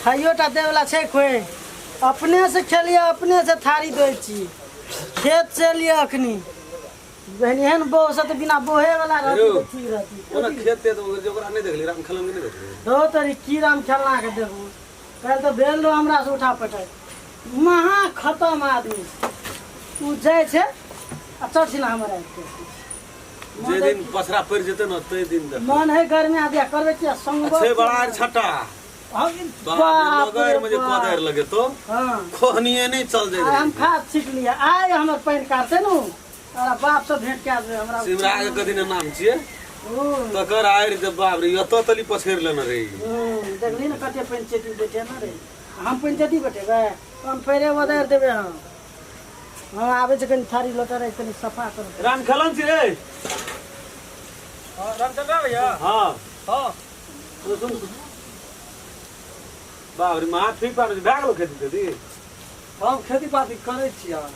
खाइयोटा देवला छै कोई। अपने से खेलिए, अपने से थारी दै छी। खेत से एलिए अखनी। बहन एहन बोह से तऽ बिना बोहे वाला रहती हेरो। तऽ ठीक रहती। ओना खेत तेत जे ओकरा नहि देखली, राम खेलन के नहि देखली। दो तरी की राम खेलना के देखू। काल्हि तऽ भेल रहो हमरा से उठा पटक। महा खतम आदमी। उ जाइ छै आ चढ़ हमर आबि के। जे दिन पसरा पड़ि जेतै ने ताहि दिन देखबै। मन है गर्मी आ दिया करबै किया संग छै बड़ा आर छटा। बाप रे मगर में जे बाप। कदर लगे तो हाँ। खोहनिए नहीं चल जाए। आइ हम खाद छीट लिया। आइ हमर पानि काटते नु तोरा बाप से भेंट कए देबै हमरा। शिवराज के कदी ने नाम छियै ओ, तकर आरि जे बाप रे एतऽ तली पछेड़ लेने रही। देखली ने कते पानि चेती बैठे ने रे। हम पानि चेती बैठेबै हम पैरे बदारि देबै हम। हम आबै छै कनि थारी लोटा राखि कनि सफा करबै। राम खेलन छी रे। हाँ, रामचंद्र भैया। हाँ। हाँ। सुन बाप रे माथ ठीक पार भए गेलो खेती तेती। हम खेती पाती करै छी अहाँ।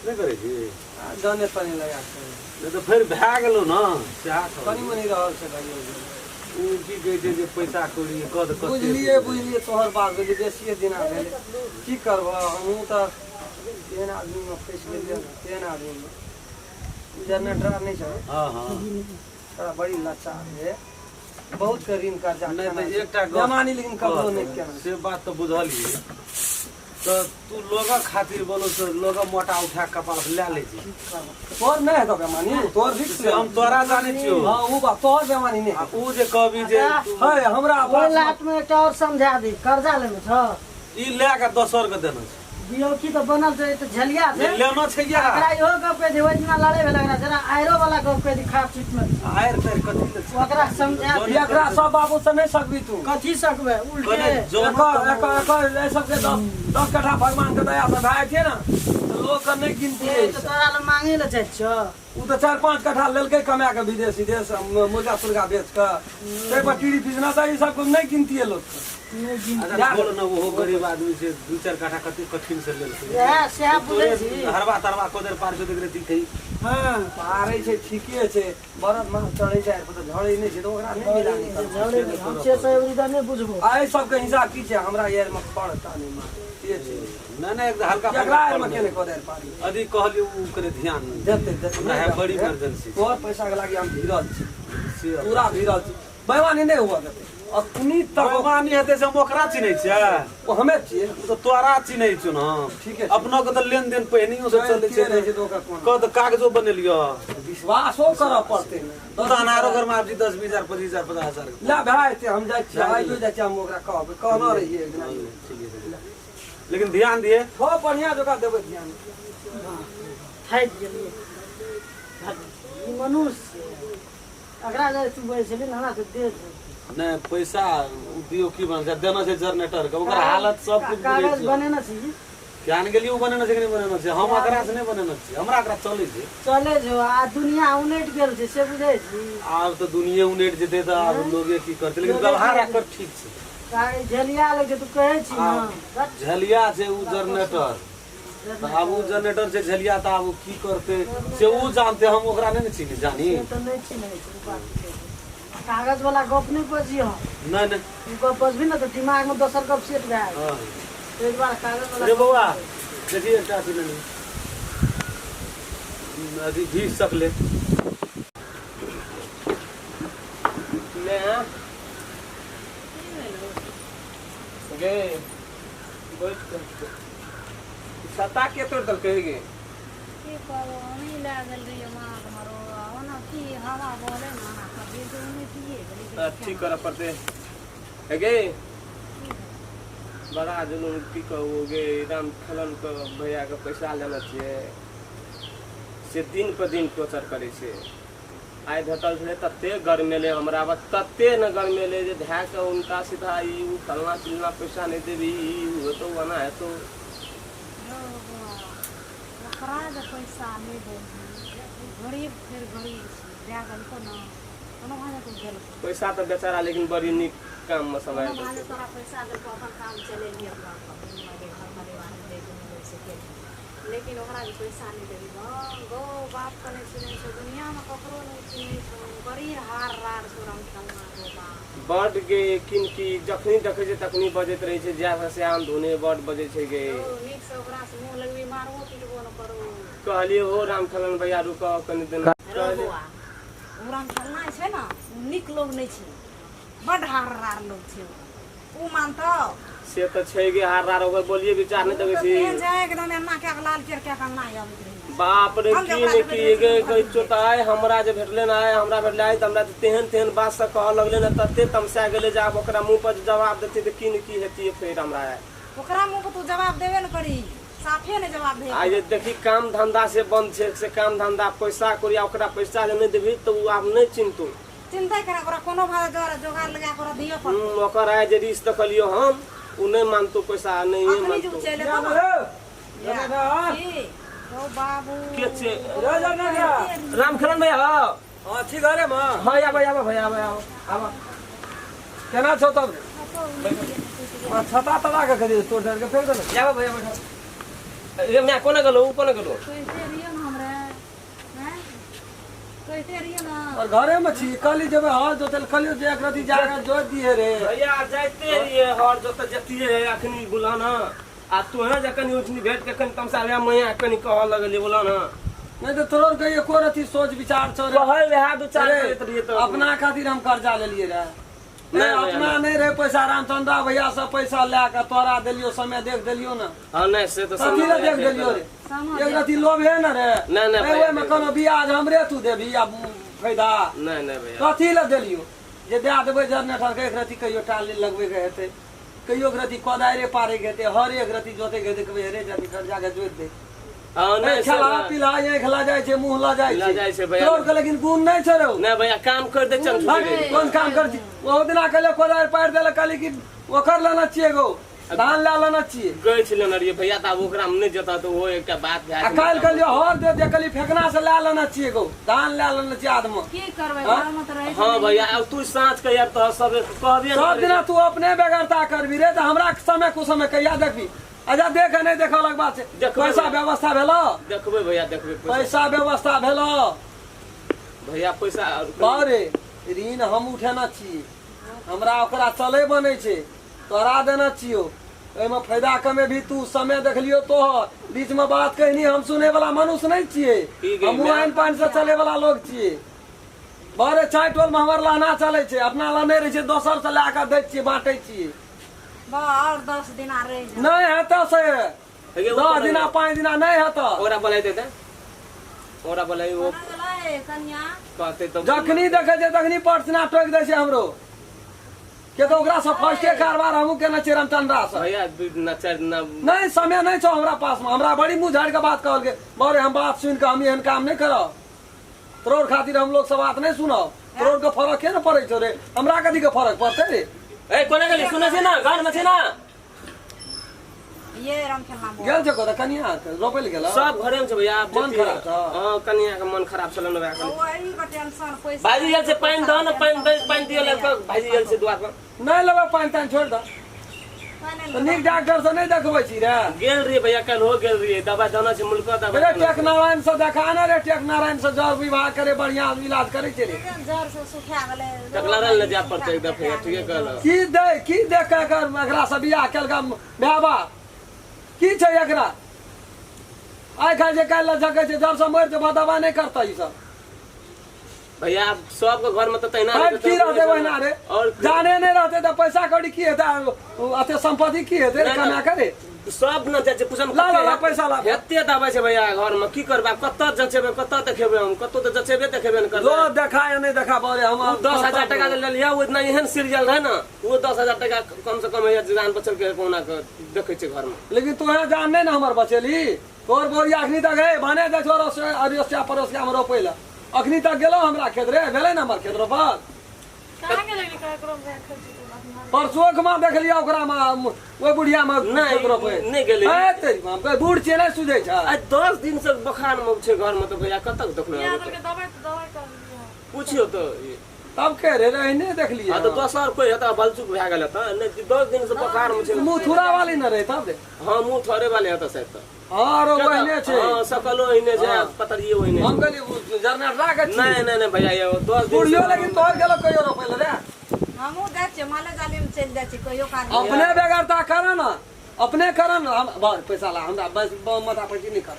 नहि करै छी? आ, जने तने लगा के। नहि तऽ फेर भए गेलो न सएह कहलियै। कनि मनि रहल छै भाइ। ओ की कहै छै जे पैसा कौड़ी कऽ दे कते। बुझलिए बुझलिए तोहर बात बुझलिए, बेसिए दिना भेलै। की करबह, हमहूँ तऽ तेहन आदमीमे फँसि गेलियै ने, तेहन आदमीमे। जनरेटर नहि छै। हाँ हाँ। तोरा बड़ी लाचार है, बहुत के ऋण कर्जा नहि केना तऽ छै। एकटा गप बेमानी लेकिन ककरो नहि केना। से बात तऽ बुझलियै। तऽ तू लोगक खातिर बोलो तऽ लोगक मोटा उठा के कपार पर लए लै छी। तोहर नहि हेतौ बेमानी, तोहर रिक्स। से हम तोरा जानै छियौ। हाँ उ बात तोहर बेमानी नहि। आ उ जे कहबी जे तू है हमरा ओहि पास लाट में एकटा और समझा दी, कर्जा लेने छ। ई लए के दोसर के देने छै। बियौकी तऽ बनल छै तऽ झलिया छै। लेना छै या एकरा इहो गप कहि दी, ओहि दिना लड़े भेल एकरा जरा आयरो वाला गप कहि दी खाद छीट में। आयर तायर कथी ले छै? ओकरा समझा दी। एकरा सब बाबू से नहीं सकबी तू। कथी सकबै उल्टे। कने जौन एकर एकर एकर एहि सबके 10 10 कट्ठा भगवान के दया से भए छै ने तऽ लोक के नहि गिनती ए, अछि। तऽ तोरा लग मांगे लए जाइ छियौ। उ तऽ 4-5 कट्ठा लेलकै कमा के विदेश विदेश मुर्गा तुर्गा बेच के, ताहि पर टीरी बिजनेस ई सब नहि गिनती है लोक के। नहि गिनती। अच्छा छोड़ न, ओहो गरीब आदमी छै, 2-4 कट्ठा कते कठिन से लेलकै। इएह सएह बुझै छी। हरबा तरबा कोदर पार छौ देख रे दिखै। हाँ। पारै छै ठीके छै, बरद माल चढ़ै छै तऽ झड़ै नहि छै तऽ ओकरा नहि मिला नहि करबै। झगड़े नहि, हम से सब एबरी नहि बुझबो। आ एहि सबके हिसाब की छै हमरा यार मे खड़ टा नहि मार से छै। नहि नहि एकदम हल्का एकरा फुल्का आर मे खड़ केने कोदारि पारी। अभी कहलियै उ कने ध्यान नहि। देतै देतै। हमरा है बड़ी इमरजेंसी। तोहर पैसा के लागी हम भिड़ल छी, से पूरा भिड़ल छी। बेईमानी नहि हुअ देतै अखनी तक। बेईमानी हेतै से हम ओकरा चिन्है छियै? ओ हमे छियै। ओ तऽ तोरा चिन्है छियौ ने हम। ठीके छै। अपनो के तऽ लेनदेन पहिनहियो से चलै छै। रहै छै तऽ ओकर कोन कह तऽ कागजो बनेलियो। विश्वासो करऽ पड़तै ने। तू तऽ अनारो घर मे आब जी 10 20 हजार 25 हजार 50 हजार ले भए जेतै, हम जाइ छियै, आइयो जाइ छियै, हम ओकरा कहबै, कहने रहियै एक दिना। ठीके छै, लेकिन ध्यान दिए। खूब बढ़िआँ जकाँ देबै ध्यान। थाकि गेलियै। ई मनुष्य एकरा जे तू बजै छली ने हमरा से देह झुकि। नहि पैसा दियौ की बनल छै, देना छै जनरेटर के, ओकर हालत सब कुछ बुझै कागज छियै। बनेने छी? किया ने गेलियै, ओ बनेने छै कि नहि बनेने छै? हम एकरा से नहि बनेने छियै, हमरा एकरा चलै छै। चलै छौ आ दुनिया उनटि गेल छै से बुझै छी। आब तऽ दुनिये उनटि जेतै तऽ आब लोगे की करतै, लेकिन व्यवहार एकर ठीक छै। कागज झलिया लै छै तू कहै छी ने। झलिया छै ओ जनरेटर, तऽ आब ओ जनरेटर छै झलिया, तऽ आब ओ की करतै से ओ जानतै, हम ओकरा नहि ने चिन्ह जानी। से तऽ नहि चिन्है छै ओ बात छै। कागज वाला गप नहि बजियौ। नहि नहि। ओ गप बजबही ने तऽ दिमाग मे दोसर गप सेट भए जायत। हाँ। ताहि दुआरे कागज वाला रे गप बौआ नहि बजियौ। देखी एकटा अथी लेने अथी घीच सकले ले गे बैठ के छत्ता के तोड़ देलकै गे? की कहबो, हमही लए गेल रहियै माँ मरो ओना की हवा बहलै ने ओना कभी तऽ उनटिए गेलै। ठीक करऽ पड़तै हे गे, बड़ा जुलूम की कहू गे। राम खेलन के भैया के पैसा लेने छियै से दिन पर दिन टोचर करै छै। आइ भेटल छलै तते गरमेलै हमरा पर, तते ने गरमेलै जे धए कऽ हुनका सीधा ई ओ फलना चिलना पैसा नहि देबही, ई ओ हेतौ ओना हेतौ। रौ बौआ, ओकरा जे पैसा नहि देबही, गरीब फेर गरीब छै, दए देलको ने कोनो भाँजे तू देलको। पैसा तऽ बेचारा लेकिन बड़ी नीक काममे समय कोनो भाँजे देलकै। तोरा पैसा देलको, अपन काम चलेलही, अपना घर परिवारमे दैके मिलै छै केलही, लेकिन लेकिन ओकरा जे पैसा नहि देबही गौ बाप के नहि चिन्है छौ, दुनियामे ककरो नहि चिन्है छौ, बड़ी हार रार छौ रामखेलना गौ बाप। बड गे किन की जखनी देखै छै तखनी बजैत रहै छै, जाय से आम धुने बड बजै छै गे। हौ, नीकसँ ओकरासँ मुँह लगबी, मारबो पीटबो नहि करू। कहलियै हो रामखेलन भैया रुक कनि दिन। रौ बौआ, ओ रामखेलना छै ने, ओ नीक लोग नहि छै, बड हार रार लोग छै ओ। मानतौ? से तऽ छै गे हार रार, ओकर बोलिए विचार नहि देखै छी। तेहन छै एकदम एना कए कऽ लाल केर कए कऽ अंगना आबैत रहै। बाप रे, हम जे की ओकरा ने देखैत की रहै गे छियै, कहै छौ तऽ आइ हमरा जे भेटलै ने, आइ हमरा भेटलै आइ तऽ हमरा तऽ तेहन तेहन बात से कहऽ लगलै ने, तते तमसा गेलै जे आब ओकरा मुँह पर जवाब देतै तऽ की ने की हेतियै फेर हमरा आइ। ओकरा मुँह पर तू जवाब देबे ने करी, साफे ने जवाब दे। आइ जे देखी काम धंधा से बंद छै, से काम धंधा पैसा कौड़ी आ ओकरा पैसा जे नहि देबही तऽ ओ आब नहि चिन्हतौ। चिन्ता करे ओकरा कोनो भाव जोगाड़ जोगाड़ लगा के ओकरा दिअ पड़तै। ओकर आइ जे रिस देखलियो हम, ओ नहि मानतौ पैसा, नहि अखनी जे मानतौ। ओ चलि एतौ ने की ओ बाबू के छै? रामखेलन भैया। हाँ, छी घरे में? हाँ, आबऽ आबऽ भैया, आबऽ आबऽ आबऽ। केना छौ तब? छता तला के खरीद तोड़ के फेंक देलक। आबऽ भैया, बैठो। ए माय, कोना गेलो? ओ कोना गेलो? कहिते रहियो ने हमरे, हैं, कहिते रहियो ने। और घरे में छी, कहली जेबै हर जोतल, कहलियो जे एक रति जाके जोत दिए रे। भैया, जाइते रहिए हर जोत जतिए अखनी बोला ना, आ तोहे जे कनि उठनी भेट के कनि तमसा भैया मैया कनि कहऽ लगलियै बोला ना। नहीं तो तोर के एको रति सोच विचार छौ रे? कहै वएह विचार अरे, करैत रहिए तऽ अपना खातिर हम कर्जा लेलिए रहे? नहीं, नहीं, भैया, अपना नहीं रहे पैसा, रामचंद्रा भैया से पैसा लए के तोरा देलियो, समय देख देलियो ना। हाँ, नहीं से तऽ कथी लए देख देलियो रे? समय एक रति लोभ है ना रे? नहीं, नहीं, नहीं, भैया, ओहिमे नहीं। कोनो ब्याज हमरे तू देबही आ फायदा? नहीं नहीं भैया। कथी लए देलियो जे दए देबै जनरेटर के, एक रति कहियो टाली लगबै के हेतै, कहियो एक रति कोदारिे पारै के हेतै, हर एक रति जोतै के हेतै, कहबै हेरे जनरेटर जाके जोति दे। हाँ, नहीं से खेला ना। पिला आँखि लऽ जाइ छै, मुँह लऽ जाइ लऽ छै, जाइ छै भैया। तोर के लेकिन गुण नहि छै रौ। नहीं भैया, काम कर दे चल। हट, कोन काम कर छी? ओहो दिना कहले कोदारि पारि देलक, कहली कि ओकर लेना छियै गो, धान लए लेना छियै। गए छलै ने रहिए भैया, तऽ आब ओकरा मे नहि जेता तऽ ओहो एकटा बात भए आ काल्हि कहलियै हर दे दे, कहली फेकना से लए लेना छियै गो, धान लए लेना छियै आदमे। की करबै, घरमे तऽ रहै छै। हाँ भैया, आब तू साँझ के यार तो सब कहबिए सब दिना तू अपने बेगरता करबी रे, तऽ हमरा समय कुसमय कहिया देखबी? अच्छा देख, नहि देखऽ लग बात छै। देखबै। पैसा व्यवस्था भेलो? देखबै भैया, देखबै पैसा। पैसा व्यवस्था भेलो? भैया, पैसा बारे ऋण हम उठेना छी, हमरा ओकरा चले बनै छै, तोरा देना छियो, ओहिमे फायदा कमेबही तू। समय देखलियो तोहर, बीच में बात कहनी, हम सुने वाला मनुष्य नहीं छियै। की गे, हमहूँ मैं- आनि पानि से चले वाला लोग छियै। बारे चाय टोल में हमर लहना चलै छै, अपना लग नहि रहै छै, दोसर से लए कऽ दै छियै, बाँटै छियै। बा और 10 दिना रहि जा। नहि हेतौ से। हेगे, ओ 10 कोना दिना गेलै? 5 दिना नहि हेतौ। ओकरा बोलाइ देते, ओकरा बोलाइ, ओ कोना गेलै कनिया? कहते तऽ जखनी देखै छै तखनी पटना टोकि दै छै हमरो के, तऽ ओकरा से फर्स्टे कारबार हमहूँ केने छियै रामचंद्रा से। भैया, 2 दिना 4 दिना नहीं, समय नहीं छौ हमरा पास में। हमरा बड़ी मुँह झाड़ के बात कहल के बड़े, हम बात सुन के हम एहन काम नहीं करब। तोर खातिर हम लोग सब बात नहीं सुनब। तोर के फर्क के ने पड़ै छौ रे? हमरा कथी के फर्क पड़तै रे? ए, कोना गेली? सुनै छी ना? घर में छी ना? ये राम खेलना बोल। गेल छौ कतऽ कनिया के रोपै लए गेल? सब घरे में छै भैया, आब मन जतियै। खराब छौ? हाँ, कनिया के मन खराब छलै ने भैया कनि। वही के टेंशन पैसा। भाईजी गेल छै, पानि दह ने, पानि दे, पानि दिअ लग भाईजी गेल छै दुआर पर। नहीं लेबै पानि तानि, छोड़ि दऽ। पानि तऽ नीक डॉक्टर से नहीं देखबै छी रे? गेल रहियै भैया, काल्हि हो गेल रहियै, दबाइ देना छै, मुल्क दबाइ रे देना टेक छै। नारायण से देखा ने रे, टेक नारायण से जर विभाग करे बढ़िया इलाज करे छै रे। जर से सुखा गेलै। टकला ले जाय पड़तै एक दफे, ठीके कहलह। की दे, की देख के एकर एकरा से बियाह केलका माय बाप? की छै एकरा? आइ खाइ छै, काल्हि लए झकै छै, जब से मरि जेबह दवा नहि करतै ई सब। भैया, सबके घर में तऽ तहिना पाइप की रहतै ओहिना रे। और जाने नहि रहतै तऽ पैसा कौड़ी की हेतै? अते सम्पत्ति की हेतै रे नहि, कमा के रे? सब न जाइ छै पूछम। ला, ला, ला, पैसा ला। एते दबाइ छै भैया घर में, की करबै आब? कतऽ जचेबै, कतऽ देखेबै हम? कतौ तऽ जचेबे देखेबे ने जो करबै। देखा या नहि देखा बरे हम 10,000 टका जे लेलियै, ओ इतना एहन सीरियल रहै ने, ओ 10,000 टका कम से कम होइया जान बचल के कहुना के देखै छै घर में। लेकिन तोहे जान नहि ने हमर बचेली, तोहर बोरिया अखनी तक है भने जाइ छौ अरियोसिया पड़ोसिया मे रोपै लए, अखनी तक गेलो हमरा खेत रे? भेलै ने हमर खेत रोपल? कहाँ गेलै ककरो राखल छै तऽ अपना परसुओ के माँ देखलियै ओकरा मे, ओहि बुढ़िया मे नहि, खेत रोपै। नहि गेलै। है तेरी माँ के, बूढ़ छियै, नहि सुझै छै। आइ 10 दिन से बोखार मे छै घर में तऽ भैया कतऽ देखलो? इएह देलकै दबाइ तऽ दबाइ करलियै। पूछियो तऽ ई। तब के रे रहने देखलिए। हाँ, तऽ दोसर कोइ हेतै, बलचुक भए गेल हेतै। नहि, 10 दिन से बोखार मे छै। मुँह थुरा वाली न रहे तब रे। हाँ, मुँह थोड़े वाले हेतै शायद तऽ। हाँ, आरो ओहने छै। हाँ, सकलो ओहने छै। हाँ। पतरियो ओहने हम छै। कहलियै जनरेटरा के छी। नहि नहि नहि भैया, यौ 10 दिन बुढ़ियो लेकिन तोहर गेलो कहियो रोपै लए रे? हमहूँ जाइ छियै, माले जालीमे चलि जाइ छियै कहियो काल। अपने बेगरता कर न, अपने कर न। हम बस पैसा ला, हमरा बस माथा पैटी नहीं कर,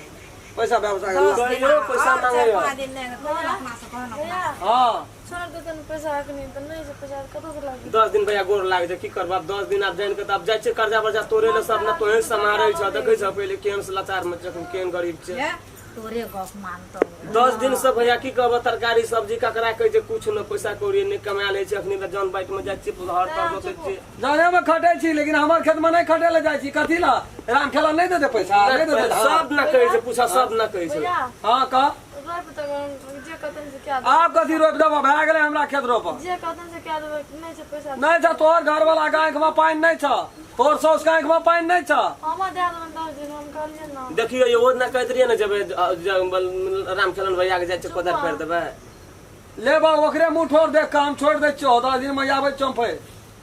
पैसा व्यवसाय कर। 10 दिन कहियो पैसा आओर चारि मांगैया। पाँच दिन नहि कहियो ने अपना से, कहो ने अपना भैया। से। हाँ। छोड़ दे तन पैसा, अखनी तऽ नहि छै पैसा, कतऽ से लागी? 10 दिन भैया गोर लाग छै, की करब आब? 10 दिन आब जानि कऽ तऽ आब जाइ छियै कर्जा वर्जा तोड़े लए सब ने तोहे सम्हारै छह, देखै छह पहिले केहन से लाचार मे जखन केहन गरीब छै। हे, तोरे गप मानतौ। 10 दिन से भैया की कहब, तरकारी सब्जी ककरा कहै छै, कुछ न पैसा कौड़ी नहि कमा लै छै। अखनी तऽ जन बाइट मे जाइ छियै, हर तर जोतै छियै। जाने में खटै छी, लेकिन हमर खेत में नहीं खटे ले जाइ छी। कथी ला राम खेला नहीं देते पैसा, नहीं देते धान। सब न कहै छै, पूछा, सब न कहै छै। भैया। हाँ, कह। रोप तऽ जे कहतन से क्या देबै। आब कथी रोपि देबो? भए गेलै हमरा खेत रोप। जे कहतन से क्या देबै, नहि छै पैसा। नहीं छ तोहर घर वाला के आँखि में पानि नहीं छ, तोहर साउस के आँखि में पानि नहीं छ। हमर दए देबै 10 दिन, हम कहलियै ने। देखियौ यौ, ओ ना कहैत रहियै ने, जेबै राम खेलन भैया के जाइ छियै, कोदारि फेर देबै। ले बा, ओकरे मुँह ठोर देख कऽ हम छोड़ि दै छियौ। 10 दिन में आबै छियौ फेर।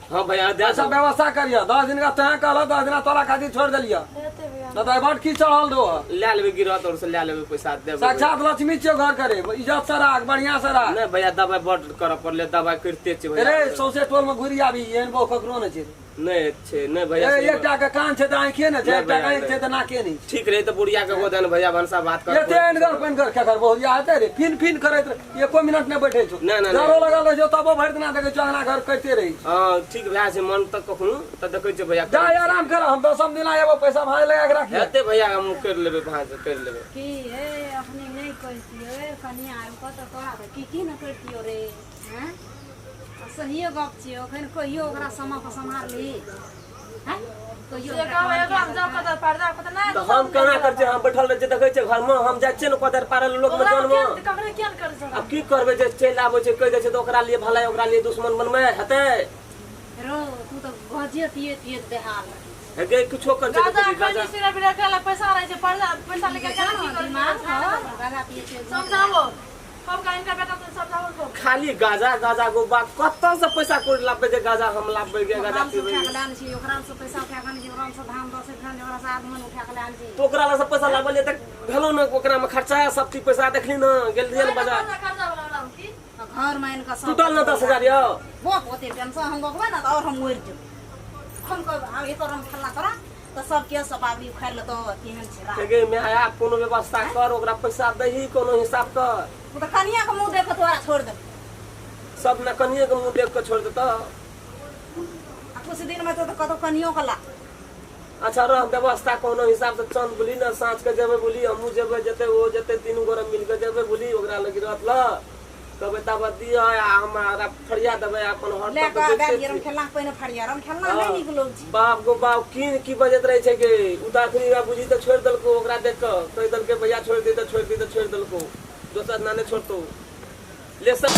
हाँ भैया, दए पैसा देबै। व्यवस्था करिय। 10 दिन का तैं कहल, 10 दिन तोरा खातिर छोड़ि देलियऽ। हेतै भैया। न तऽ बड की चढ़ल रहो। लए लेबै, गिरह तोर से लए लेबै, पैसा देबै। साक्षात लक्ष्मी छियौ, घर करे इज्जत से राख, बढ़िया से राख। नहि भैया, दबाइ बड करऽ पड़लै, दबाइ करिते छियै भैया। रे, सौंसे टोल में घुरि आबी, एहन बहु ककरो नहि छै। नहि छै, नहि भैया। ए, सही बात। एकटा के कान छै तऽ आँखिए ने छै, नहि एकटा के भैया, आँखि छै नहि। तऽ नाके नहि छै। ठीक रहै तऽ बुढ़िया के गोदन भैया भनसा भात कर। एते अनगर पनिगर केकर बहु या हेतै रे? फिन फिन करैत रहे, एको मिनट नहि बैठै छौ। नहि, नहि, नहि। जरो लगल रहै छौ तबो भरि दिना देखै छौ अंगना घर करिते रहै छौ। हाँ, ठीक भए छै मन तऽ कखनो तऽ देखै छियै भैया। जा, आराम कर, हम दसम दिना एबो, पैसा भाँज लगा के राखिए। हेतै भैया, हम करि लेबै, भाँज करि लेबै। की हे, अखनी नहि कहितियै, कनिया आबि कऽ तऽ तोरा तऽ की की ने करितियौ रे। हैं, आ सहिए गप छियै, अखन कहियो ओकरा समा कऽ सम्हारली हैं, कहियो जे ओकरा कहबै कहलियै एकरा जाउ कतऽ पर्दा कतऽ नहि। तऽ हम केना करै छियै? हम बैठल रहै छियै, देखै छियै घरमे, हम जाइ छियै ने कोदारि पारै लए लोकमे ओकरा जनमे। किया ककरे किया ने करै छै? आब की करबै, जे चलि आबै छै, कहि दै छै तऽ ओकरा लिए भलाई, ओकरा लिए दुश्मन बनबै हेतै। रो, तू तऽ गजे पियैत पियैत बेहाल रहै। हे गे, किछो कर छै। गाजा तऽ खैनी सिगरेट पी रखै ला पैसा रहै छै, पर्दा पैसा लेके केना की करै दिमाग छै? हँ, गाजा पियै छै। समझाबो कब का इनका बेटा तो समझाबो कब। खाली गाजा गाजा गो बात, कतऽ से पैसा कौड़ी लाबबै जे गाजा हम लाबबै गे, गाजा ओकरामे से पीबै? उठा कऽ लए आनै छी, ओकरामे से पैसा उठा कऽ आनै छी, ओकरामे से धान 10 उठा कऽ, ओकरासँ आध मन उठा कऽ लए आनै छी। तऽ ओकरा लग से पैसा लाबलियै तऽ भेलौ ने ओकरामे खर्चा सब चीज पैसा। देखली ने, गेल रहियै ने बाजार। खर्चा वाला वाला की आ घरमे आनि कऽ सब टूटल ने 10,000 यौ। बक, ओते टेंशन हम बकबै ने तऽ आओर हम मरि जेबै। हम कहब आब एकर हम खेलना तोरा तऽ सब के सब आबि उखाड़ि लेतौ, केहन छै राख। हे गे माय, आब कोनो व्यवस्था कर, ओकरा पैसा दही, कोनो हिसाब कर। ओ तऽ कनिया के मुँह देख कऽ तोरा छोड़ि देबै। सब ने कनिये के मुँह देख कऽ छोड़ि देतौ। आ कुछ दिनमे तऽ कतौ कनियो के ला। अच्छा रह, व्यवस्था कोनो हिसाब से चंद बोली ने, साँझ के जेबै बोली, हमहूँ जेबै, जेतै ओ जेतै, तीनू गोरे मिल के जेबै बोली, ओकरा लग रहत ल कहबै ताबत दिअ आ हमरा फरिया देबै अपन हर। लए तब कऽ तऽ दए देखते दियै। छियै। खेलना पहिने फरिया रम खेलना नहि नीक लोग छै। बाप गो बाप, की की बजैत रहै छै गे। उ तऽ अखनी वएह बुझी तऽ छोड़ि देलकौ, ओकरा देख कऽ कहि देलकै भैया छोड़ि दे तऽ छोड़ि दे तऽ छोड़ि देलकौ, दोसर ना नहि छोड़तौ ले सब।